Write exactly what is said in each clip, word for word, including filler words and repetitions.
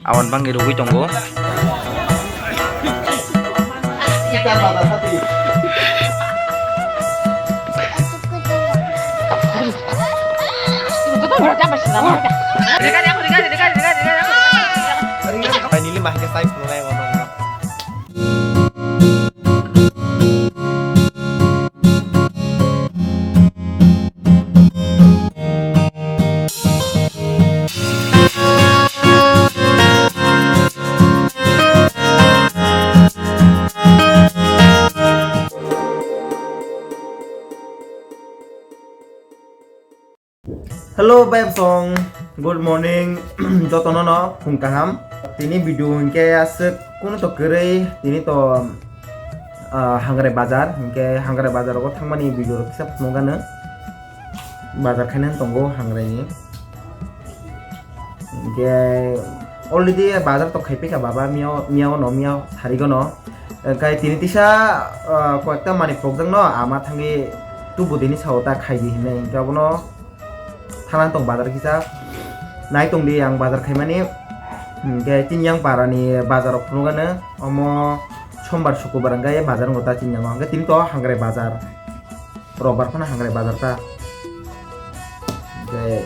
Awan bangni rwgwi tongo. Finally, mahke sai phunuknai wano. Hello, bai song. Good morning. Jotono no phung kaham. Tini video hinkhe aswk kunu to kwrwi, tini to, ah, Hangrai bazar, hinkhe Hangrai bazar o thangmani video rok kisa phunukgano. Bazar khaina tongo Hangrai ni. Hinkhe already bazar to khai phaikha baba, miyao, miyao no, miyao sarigo no. Hinkhe tini tisa, ah, koyekta manwi pokjak no, ama thangwi tubudini sao ta khaidi hinwi. Hinkhe abono thana tong bazar kisa. Nai tong di ang bazar khaimani. Hinkhe tini yang parani bazar rok phunukgano, omo sombar sukubar hinkhe bazar wngkha ta tini yang o. Hinkhe tini to Hangrai bazar. Robar phano Hangrai bazar ta. Hinkhe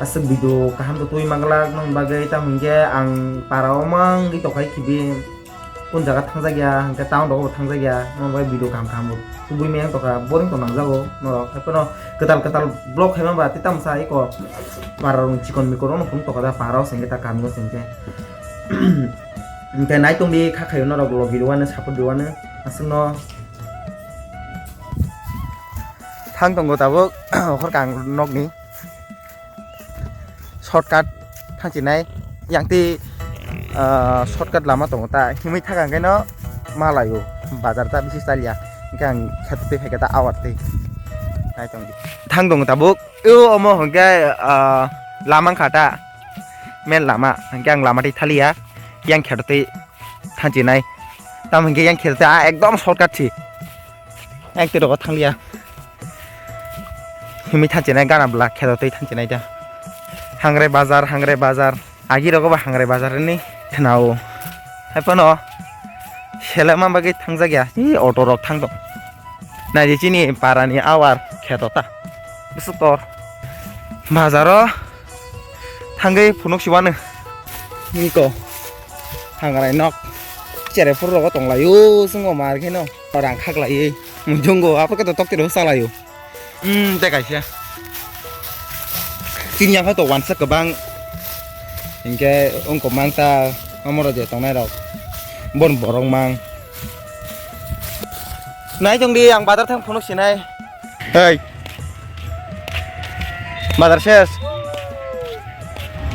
aswk video kaham to twi manglak nong bagwi, tamo hinkhe ang para o mangwi tokhai khibi. Kun jaga thangjak ya, hinkhe town rogo bo thangjak ya, omo bai video kaham kaham bo tubui maya tongkha, boring to nangjago norok. Haiphano kwtal kwtal vlog khaima ba tei tamsa eko para rok chikon mikon rok phunuk tongkha da para o se hinkhe ta kami o se hinkhe. Hinkhe nai tong di kha khayo norok logi rwano support rwano aswkno thang tongo tabuk hor kang nokni. Shortcut thangchinai, yang tei, ah, shortcut lama tongo ta, himwi thaka hwnkhe no malaio, bazar ta bisi chalia, hwnkhe ang kheto twi phaikhe ta awar twi. Nai tong di. Thang tongo tabuk, o omo hwnkhe, ah, lama wngkha ta, main lama, hwnkhe ang lama twi thaliya, yang kheto twi thangchinai, tamo hwnkhe yang kheto twi, ah, ekdom shortcut si. Ek twi rogo thanglia. Himwi thanchonai gana bwla kheto twi thanchonai da. Hangrai bazar, Hangrai bazar. Agi rogo ba Hangrai bazar ni khnao. Haiphano selema bagwi thangjak ya. Hi auto rok thang tong. Naidi chini para ni awar kheto ta. Bwswk tor. Bazaro thangwi phunuk si uanw. Niko. Hangrai nok. Chere phuru rogo tong lai o. Chwng o mar khe no. Rang khak lai. Mujungo, apo khe to tok tiro sa lai o. Hmm, tei kaisa. Chini yang to wansa kwbang. Hinkhe ongko mang ta, amoro je tongnai rok. Bon borok mang. Nai tong di, ang bazar thang phunuk sinai. Hey. Bazar ses.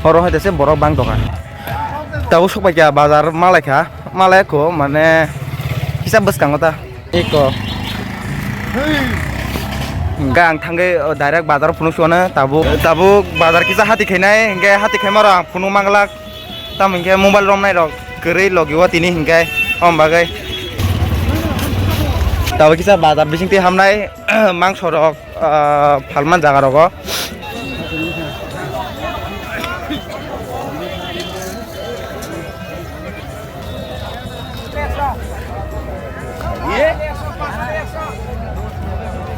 Oro hai dese borok bang dokan. Tabo sok bai kha bazar malai kha. Malai ko mane hisab bwskango ta. Eko. Hwnkhe ang thangwi, o, direct bazar phunuk suana tabuk, tabuk bazar kisa hati khainai, hwnkhe hati khaima rok ang phunuk manglak. Tamo hwnkhe mobile romnai rok kwrwi logi o tini hwnkhe, om bagwi. Tabuk kisa bazar bisingtwi hamnai, mangso rok, ah, phalma jaga rogo.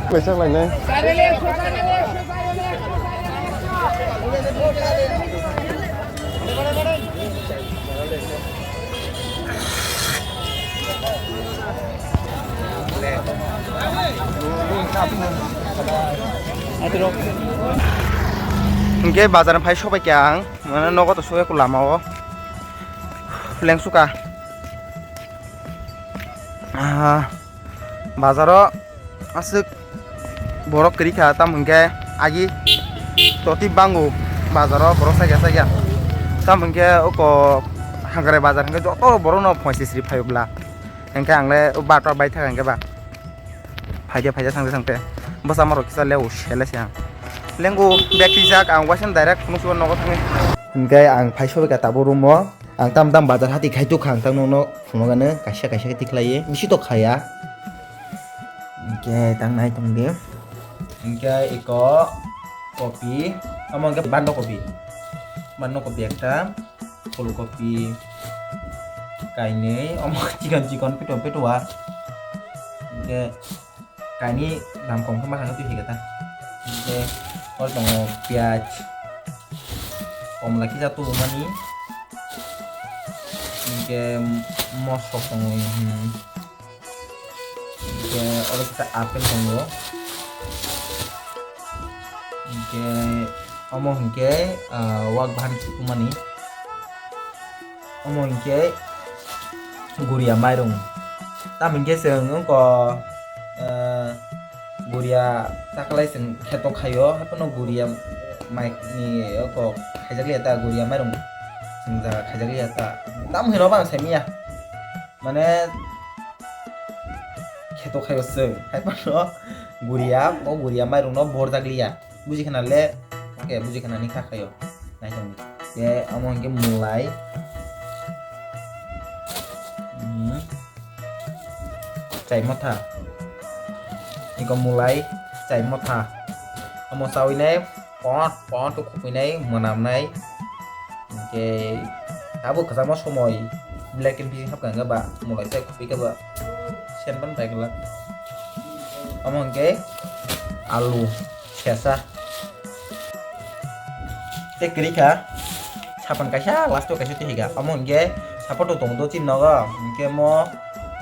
Kwchak lainai. Hwnkhe bazar phai sobai khe ang, mane nogo to sogwi lama o. Lengsuka. Ah, bazaro aswk borok kwrwi kha, tamo hwnkhe agi totwi bango bazaro borok sakya sakya. Tamo hwnkhe oko Hangrai bazar hwnkhe joto borokno phoichis ri phaio bwla. Hwnkhe ang le o bator bai thaka hwnkhe ba. Phaide phaide thangde thangde. Bwsa morok kisa le o sele se ang. Lengo bag twijak ang waisa direct phunuk subar nogo thangwi. Hwnkhe ang phai sobai kha tabuk room o. Ang tam tam bazar hati khai tuk kha ang tam nokno phunuk ano kaisa kaisa khe tikhlaiwi. Bisi tok khaya. Hwnkhe tang nai tong di. Hwnkhe eko kopi. Omo hwnkhe bando kopi. Bando kopi ekta. Phool kopi kainwi, omo chikon chikon pito pito a. Hwnkhe kainwi dam kom khe ma kha khe twi khe ta. Hwnkhe oro tongo piyaj, komla kisa tubumani. Hwnkhe mosok tongo, hmm. Hwnkhe oro kisa apple tongo. Hwnkhe omo hwnkhe, ah, wak bahari sukumani. Omo hwnkhe guria mairung. Tamo hwnkhe chwng wngkha, ah, guria chaklai chwng kheto khaio, haiphano guria maini oko khaijak liya ta, guria mairung chwng jaga khaijak liya ta. Tamo hwnwi rw bang saimanya. Mane kheto khaio chwng, haiphano guria, o guria mairungno borjak liya. Buji khna le, khe buji khna ni kha khaio. Naithok ni. Khe omo hwnkhe mulai. Hmm. Chai motha. Iko mulai, chai motha. Omo chawi nai. Pot, pot, khupui nai, mwnam nai. Hwnkhe abo kwchangma somoi black and pink hapkha hwnkhe ba, mulai sai khupui khe ba, sen ban bai glak. Omo hwnkhe alu sesa. Tei kwrwi kha, sapan kaisa, last o kaisa twi kha. Omo hwnkhe support o tongo do chini nogo, hwnkhe mo,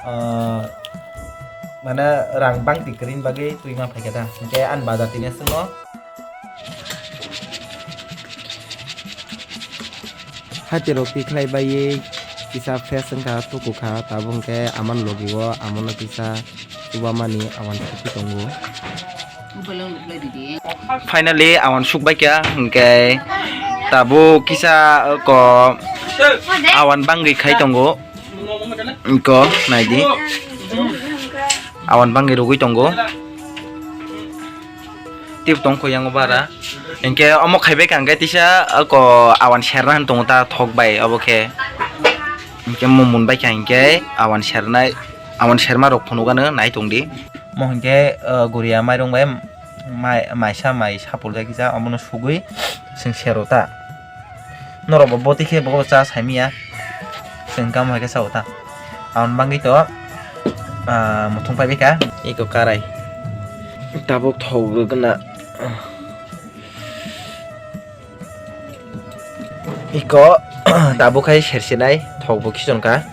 ah, mane rang bang twi kwrwini bagwi twi ma phai kha ta. Hwnkhe ani bazar tini aswkno. Hati rok tikhlai baiwi kisa fresh wngkha, tuku kha, tabuk hwnkhe amani logi o amono kisa chubamani awan sukwi tongo. Finally awan sukbaikha, hwnkhe tabuk kisa, uh, ko awan bangwi khai tongo. Iko naidi. Awan bangwi rwgwi tongo. Tip tong kho yang bara. Hwnkhe omo khaibai kha hwnkhe tisa ako awan serna han tongo ta thok bai obo khe. Hwnkhe mo mun bai kha hwnkhe awan sernai, awan serma rok phunukgano nai tongdi. Mo hwnkhe, uh, guria mairung bai mai, maisa mai sapul jagisa omono sugwi chwng sero ta. Norok bo boti khe bo cha saimanya. Chwng kamo hai khe sao ta. Aboni bagwi to, ah, muthung pai bikha. Eko karai. Tabuk thok rwgwna. Eko tabuk khai sersenai thok bo khichon kha.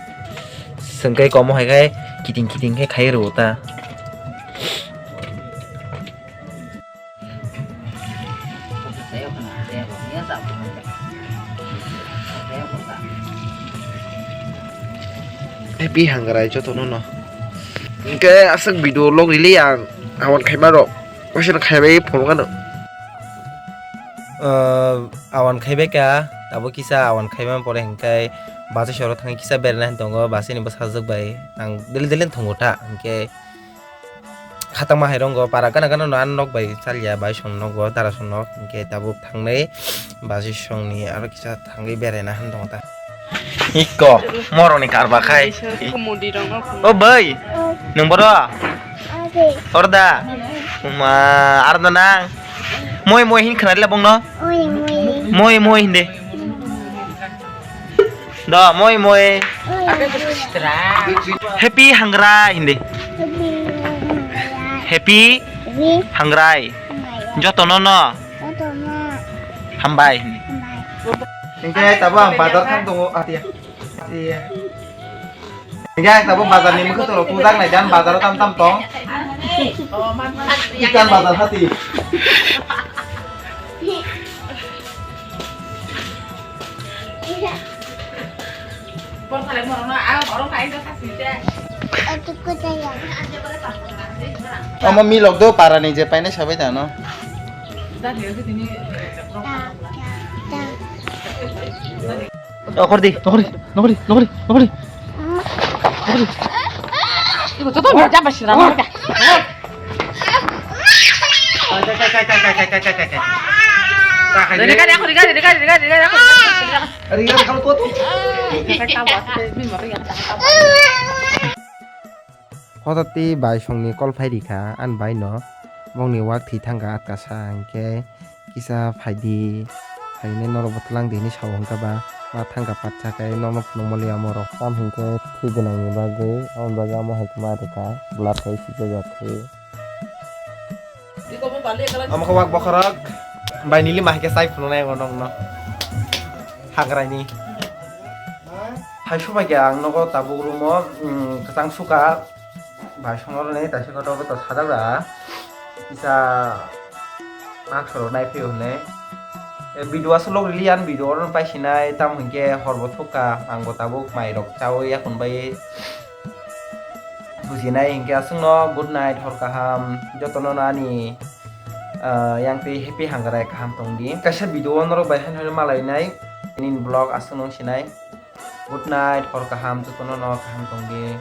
Chwng kai komo hai khai kiting kiting khe khai rwo ta. Happy hangrai jotono no. Hwnkhe aswk video log rili ang awan khaima rok. Waisa khaibai phunukgano. Ah, awan khaibai ka, tabuk kisa awan khaima pore hwnkhe bachai soro thangwi kisa berana hin tongo, bachai ni bwsajwk bai ang deli deli thwngo ta, hwnkhe khatangma hai rongo para gana gana no ang nok bai chalya bai song nogo dara song nok, hwnkhe tabuk thangnai bachai song ni aro kisa thangwi beraina hin tongo ta. Ikko, moroni karba khai. Komodi rok no phungo. O bai, nwng boro? Ade. Orda? Uma, arda nang? Moi moi hin khna rila bongno? Moi moi. Moi moi hinde. Do, moi moi. Moi. Happy hangrai hinde. Happy hangrai. Happy hangrai. Jotono no. Jotono. Hambai hinde. Hambai. Hingke tabo ang bazar thang tongo, ah, tiya. Iya. Hingke tabuk bazar ni mukhe toro tujak nai jan bazar tam tam tong. Ikan bazar hati. Omo milok do para ni je paine sabai jano. Okordi, okordi, okordi, okordi, okordi. Ibu tuh tuh jam masih ramai dah. Dega deh aku, dega deh, dega deh, dega deh aku. Hotati bai songni call phai rikha, ani bai no bongni wak thwi thangkha atkasa, hinkhe kisa phaidi, phainai norok bo twlang di hinwi sao hwnkha ba, Ma thangkha patsa khe nokno phunukmali amorok. Tam hinkhe thwi gwnangni bagwi, aboni bagwi amo hai khe ma rwkha, blood khai sijak ya thwi. Omo khe wak bokhorok bai nili ma hai khe chai phunuknai ango nokno. Hagraini. Hai subai khe ang nogo tabuk room-o, mm, kwchang suka. Bai songrokni taisa kotor kotor sajak da. Kisa maksorok naiphio hwnwi. E, video aswk log rili ani video oro paisinai, tamo hinkhe horbo thukha, angbo tabuk mairok chaui yakun bai bujinai hinkhe aswkno good night, hor kaham, jotono ani, ah, yang twi happy hangrai kaham tongdi. Kaisa video o norok bai haino haino malainai, nini vlog aswkno wngsinai. Good night, hor kaham, jotono no kaham tongdi.